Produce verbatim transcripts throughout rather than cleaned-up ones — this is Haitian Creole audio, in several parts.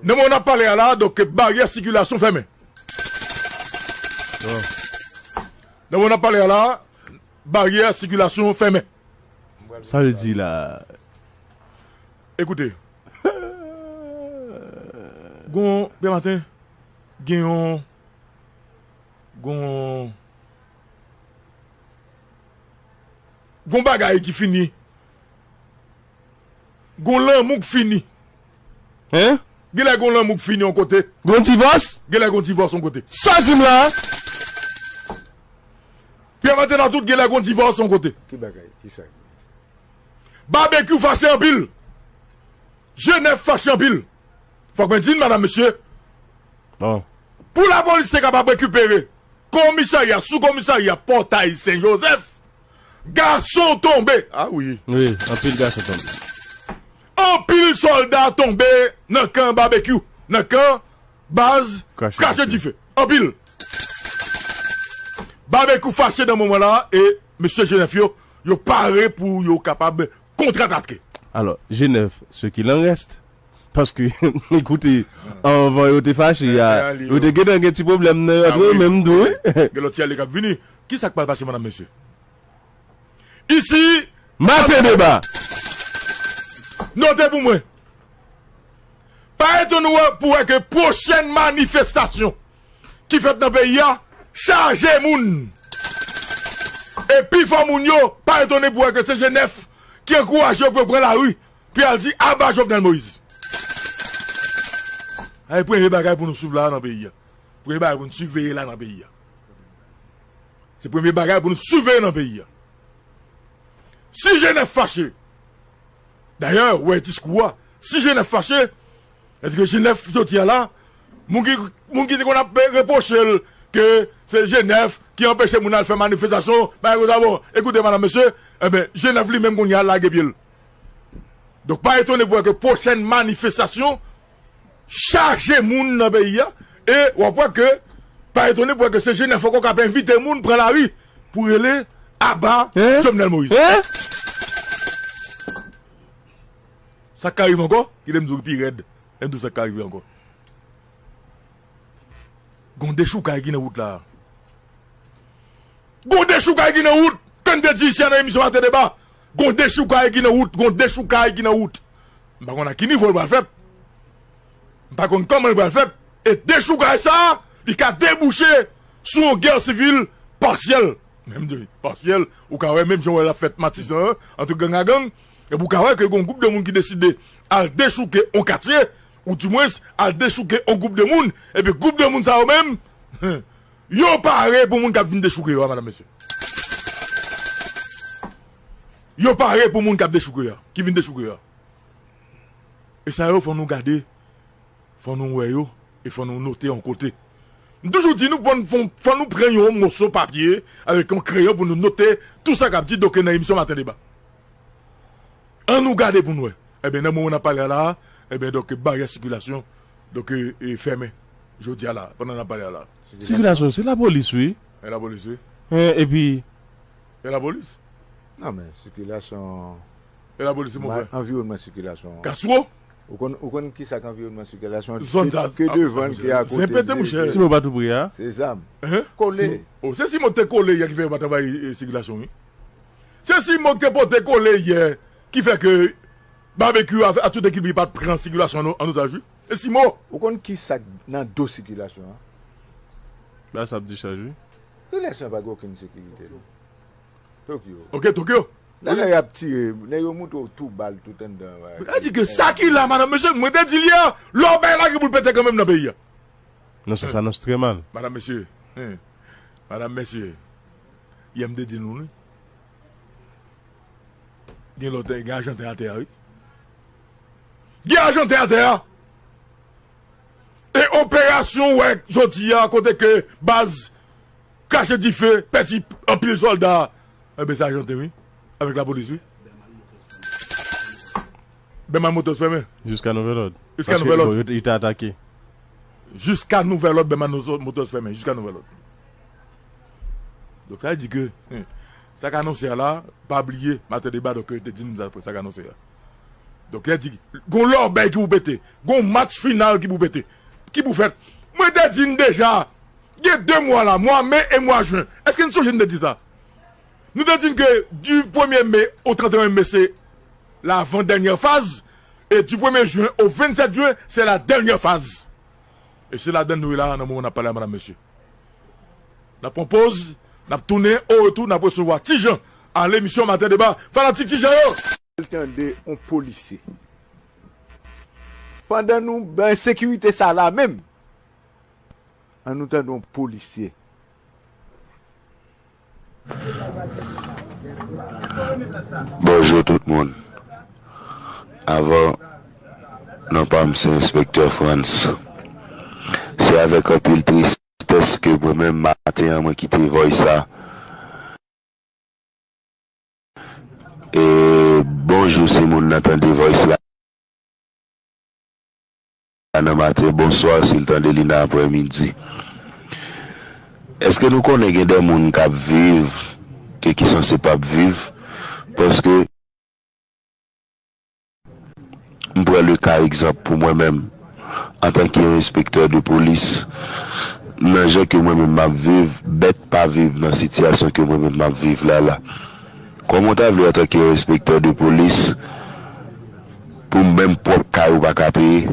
Nan moman n ap pale a la, donk, baryè sikilasyon fèmen. Nan moman n ap pale a la, baryè sikilasyon fèmen. Sa vle di la. Ekoute. Gon, Pè Maten, gen yon, gon, gon bagay ki fini. Gon lanmou k fini. Hein? Genlè gon lanmou k fini yon kote. Gon divòs? Genlè gon divòs yon kote. Sa w di m la? Pè Maten nan tout, genlè gon divòs yon kote. Ki bagay? Ki sa? Babekyou fache anpil. Jenèf fache anpil. Fòk mwen di n, madanm, mesye. Bon. Pou lapolis te kapab rekipere komisarya, sou komisarya Pòtay Sen Jozèf, gason tonbe. Ah wi. Wi, anpil gason tonbe. Anpil sòlda tonbe nan kan Babekyou, nan kan baz Krache Dife. Anpil. Babekyou fache nan moman la e mesye Jenèf yo, yo pare pou yo kapab kontratake. Alò, Jenèf, ce qu'il en reste. Paske, ekoute, anvan yo te fache, ya, yo te gentan gen ti pwoblèm nan yo menm tou, wi. Gen lòt ti ale k ap vini. Ki sa k pral pase, madanm, mesye? Isi, Maten Deba. Note pou mwen. Pa etone w pou wè ke pwochèn manifestasyon ki fèt nan peyi a chaje moun. E pifò moun yo, pa etone pou wè ke se Jenèf ki ankouraje yo pou yo pran lari, pou y al di aba Jovenel Moïse. A, e premye bagay pou nou swiv la nan peyi a. Premye bagay pou nou siveye la nan peyi a. Se premye bagay pou nou siveye nan peyi a. Si Jenèf fache, dayè, ou wè diskou a, si Jenèf fache, èske Jenèf jodi a la, moun ki, moun ki te konn ap repwoche l ke se Jenèf ki anpeche moun al fè manifestasyon, bagay konsa, bon, ekoute, madanm, mesye, enben, Jenèf li menm kounye a lage pye l. Donk, pa etone pou wè ke pwochèn manifestasyon chaje moun nan peyi a, e w ap wè ke, pa etone pou wè ke se Jenèf ankò k ap envite moun pran lari pou rele aba Jovenel Moïse. Hein? Sa k ka rive ankò? Kite m di w pi rèd. Kite m di w sa k ka rive ankò. Gon dechoukay ki nan wout la. Gon dechoukay ki nan wout. Kòm m te di isi a nan emisyon Maten Deba, gon dechoukay ki nan wout, gon dechoukay ki nan wout. M pa konn a ki nivo l pral fèt. M pa konn kòman l pral fèt. E dechoukay sa a, li ka debouche sou yon gè sivil pasyèl. Menm di pasyèl, ou ka wè menm jan w wè l ap fèt Matizan an, ant gang a gang, epi ou ka wè ke gon gwoup de moun ki deside al dechouke yon katye, ou dimwens al dechouke yon gwoup de moun, epi gwoup de moun sa yo menm, yo pare pou moun k ap vin dechouke yo a, madanm, mesye. Yo pare pou moun k ap dechouke yo a, ki vin dechouke yo a. E sa yo, fò nou gade, fò nou wè yo, e fò nou note yon kote. M toujou di nou, fò, fò, fò nou pran yon moso papye avèk yon kreyon pou nou note tout sa k ap di, donk, nan emisyon Maten Deba. Ann nou gade pou n wè. Ebyen, nan moman n ap pale a la a, ebyen, donk, baryè sikilasyon, donk, e, e, fèmen jodi a la, pandan n ap pale a la. Sikilasyon, se lapolis, wi. E lapolis, wi. E, epi. E lapolis? Non, men sikilasyon. E lapolis, se move. Anviwònman sikilasyon. Kastwo? Ou konn, ou konn ki sa k anviwònman sikilasyon? Zòn sa. Ke devan l, ke akote l. Zen pete, monchè. Si nou pa tou pre a. Se zam. Hein? Kole. O, se si mòg te kole yè ki fè yo pa travay, e, sikilasyon, wi. Se si mòg te pote kole yè ki fè ke Babekyou a, a tout ekip li pa t pran sikilasyon an, an otaj, wi. E si mo. Ou konn ki sa k nan do sikilasyon an? Ba sa ap di chaj, wi. Relasyon pa gen okenn sekirite, non. Tokyo. Ok, Tokyo. Lè nèg ap tire, nèg yo montre w tou bal tout anndan. Sa di ke sa ki la, madanm, mesye, mwen te di l yè, lè w bay lage pou l pete kanmenm nan peyi a. Non, sa, sa annonce très mal. Madanm, mesye, hein. Madanm, mesye, yè m te di nou, wi. Gen lòt, gen Ajanten atè a, wi. Gen Ajanten atè a. E operasyon, wè, jodi a, kote ke baz Krache Dife pèdi anpil sòlda. Enben, se Ajanten, wi. Avèk lapolis, wi. Bèman Motors fèmen. Jiska nouvèl òd. Jiska nouvèl òd. Paske, bon, yo te, yo te atake. Jiska nouvèl òd, Bèman Motors fèmen. Jiska nouvèl òd. Donk, sa vle di ke, hein, sa k anonse a la, pa bliye, Maten Deba, donk, te di nou sa, sa k anonse a. Doktè di, gon lòbèy ki pou pete, gon match final ki pou pete, ki pou fèt. Mwen te di n deja, gen de mwa la, mwa me e mwa jen. Èske n sonje n te di sa? Nou te di n ke du premye me au trente et un mai, se l'avant-dernière phase, et du premye jen au vennsèt jen, se la dènyè faz. E se ladan nou ye la, nan moman n ap pale a, madam, mesye. N ap pran poz, n ap tounen, o retou, n ap resevwa Ti Jan a lemisyon Maten Deba. Fanatik Ti Jan yo! L tande yon polisye. Pandan nou ban ensekirite sa la menm, ann nou tande yon polisye. Bonjou tout moun. Avan, non pa m se Enspektè Frantz. Se avèk anpil tristès ke mwen menm maten an mwen kite Voice la. E bonjou si moun nan tande Voice la nan maten, bonswa si l tande li nan aprèmidi. Èske nou konnen gen de moun k ap viv e ki sanse p ap viv? Paske m pran le ka egzanp pou mwen menm, antanke yon enspektè de polis, nan jan ke mwen menm m ap viv, bèt pa viv nan sitiyasyon ke mwen menm m ap viv la la. Kòman w ta vle antanke yon enspektè de polis pou menm pwòp kay ou pa ka peye?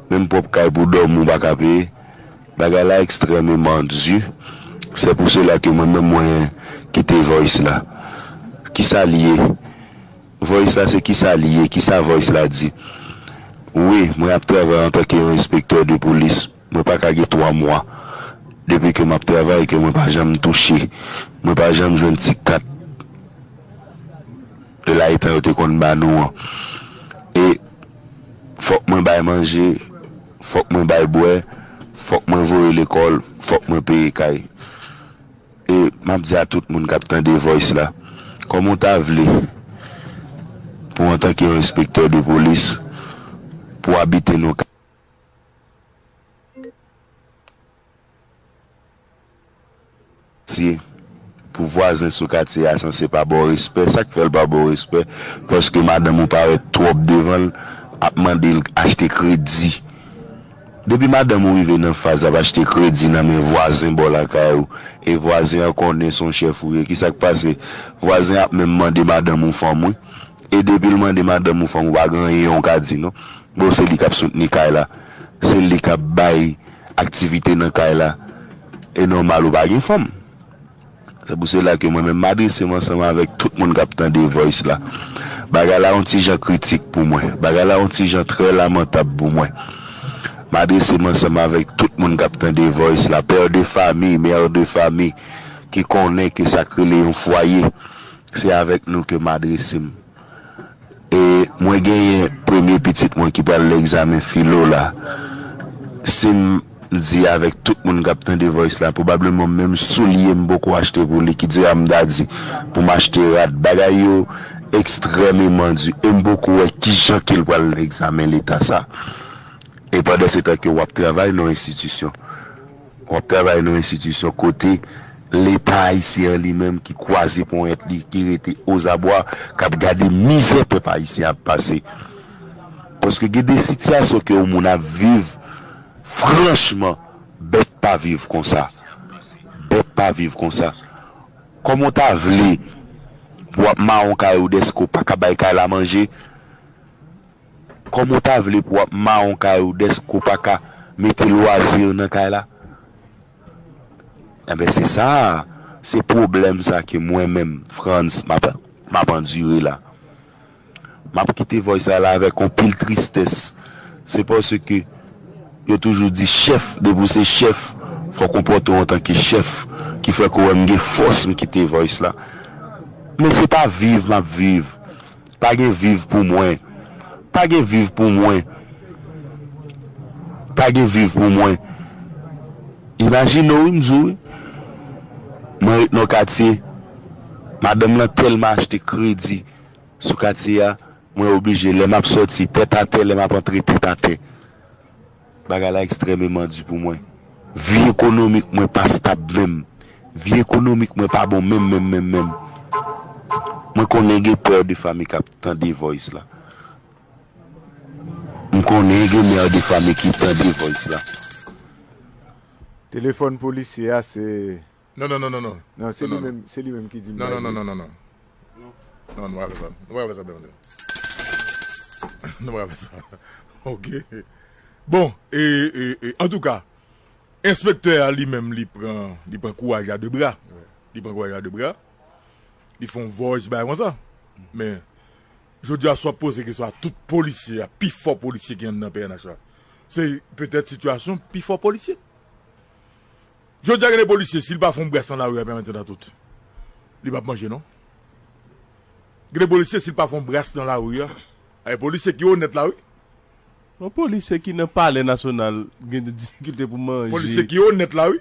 Menm pwòp kay pou dòmi ou pa ka peye. Bagay la ekstrèmeman di. Se pou sela ke mwen menm mwen kite Voice la. Kisa l ye? Voice la se kisa l ye? Kisa Voice la di? Wi, mwen ap travay antanke yon enspektè de polis. Mwen pa ka gen twa mwa depi ke m ap travay ke mwen pa janm touche. Mwen pa janm jwenn ti kat de la eta yo te konn ba nou an. E fòk mwen bay manje, fòk mwen bay bwè, fòk mwen voye lekòl, fòk mwen peye kay. E m ap di a tout moun k ap tande Voice la, kòman w ta vle pou antanke yon enspektè de polis, pou w abite nan yon katye, pou vwazen sou katye a sanse pa ba w respè. Sa k fè l pa ba w respè? Paske madanm ou parèt twòp devan l, ap mande l achte kredi. Depi madanm ou rive nan faz ap achte kredi nan men vwazen bò lakay ou, e vwazen an konnen se yon chèf ou ye, kisa k pase? Vwazen ap menm mande madanm ou fanm, wi. E depi l mande madanm ou fanm, ou pa gen anyen w ka di, non. Bon, se li k ap soutni kay la. Se li k ap bay aktivite nan kay la. E nòmal ou pa gen fanm. Se pou sela ke mwen menm m adrese m ansanm avèk tout moun k ap tande Voice la. Bagay la yon ti jan kritik pou mwen. Bagay la yon ti jan trè lamantab pou mwen. M adrese m ansanm avèk tout moun k ap tande Voice la. Père de famille, mère de famille, ki konnen ke sa k rele yon fwaye, se avèk nou ke m adrese m. E mwen genyen premye pitit mwen ki pral nan egzamen filo la. Si m di avèk tout moun k ap tande Voice la, pwobableman menm soulye m poko achte pou li, ki dira m ta di pou m achte rad. Bagay yo ekstrèmeman di. E m poko wè kijan ke l pral nan egzamen leta sa. E pandan se tan ke w ap travay nan yon enstitisyon, w ap travay nan yon enstitisyon kote Leta ayisyen an li menm ki kwaze ponyèt li, ki rete ozabwa, k ap gade mizè pèp ayisyen ap pase. Paske gen de sitiyasyon ke yon moun ap viv, franchman, bèt pa viv konsa. Bèt pa viv konsa. Kòman w ta vle pou w ap mawon kay ou dèske w pa ka bay kay la manje? Kòman w ta vle pou w ap mawon kay ou dèske w pa ka mete lwazi nan kay la? Enben, se sa, se pwoblèm sa ke mwen menm, Frantz, m ap, m ap andire la. M ap kite Voice sa la avèk anpil tristès. Se paske yo toujou di chèf, depi w se chèf, fòk w konpòte w antanke chèf, ki fè ke w wè m gen fòs m kite Voice la. Men se pa viv m ap viv. Pa gen viv pou mwen. Pa gen viv pou mwen. Pa gen viv pou mwen. Imajine w, wi, m di w, wi. Mwen ret nan katye. Madanm nan tèlman achte kredi sou katye a, mwen oblije, lè m ap sòti, tèt atè, lè m ap antre, tèt atè. Bagay la ekstrèmeman di pou mwen. Vi ekonomik mwen pa stab menm. Vi ekonomik mwen pa bon menm, menm, menm, menm. Mwen konnen gen pè de fanmi k ap tande voice la. M konnen gen mè de fanmi ki tande voice la. Telefòn polisye a se. Non, non, non, non, non. Non, se li menm, se li menm ki di m. Non, non, non, non, non, non. Non, nou pa fè sa. Nou pa fè sa, Bernard. Nou pa fè sa. Ok. Bon, e, e, e, antouka, enspektè a li menm, li pran, li pran kouraj a de bra. Li pran kouraj a de bra. Li fè yon voice bay konsa. Men, jodi a, si w ap poze kesyon a tout polisye a, pi fò polisye ki anndan P N H la, se petèt sitiyasyon pi fò polisye. Jodi a, gen de polisye, si l pa fè yon bras nan lari a, pèmèt nan tout, li p ap manje, non. Gen de polisye, si l pa fè yon bras nan lari a, e polisye ki onèt la, wi. Yon polisye ki nan palè nasyonal gen de difikilte pou manje. Polisye ki onèt la, wi.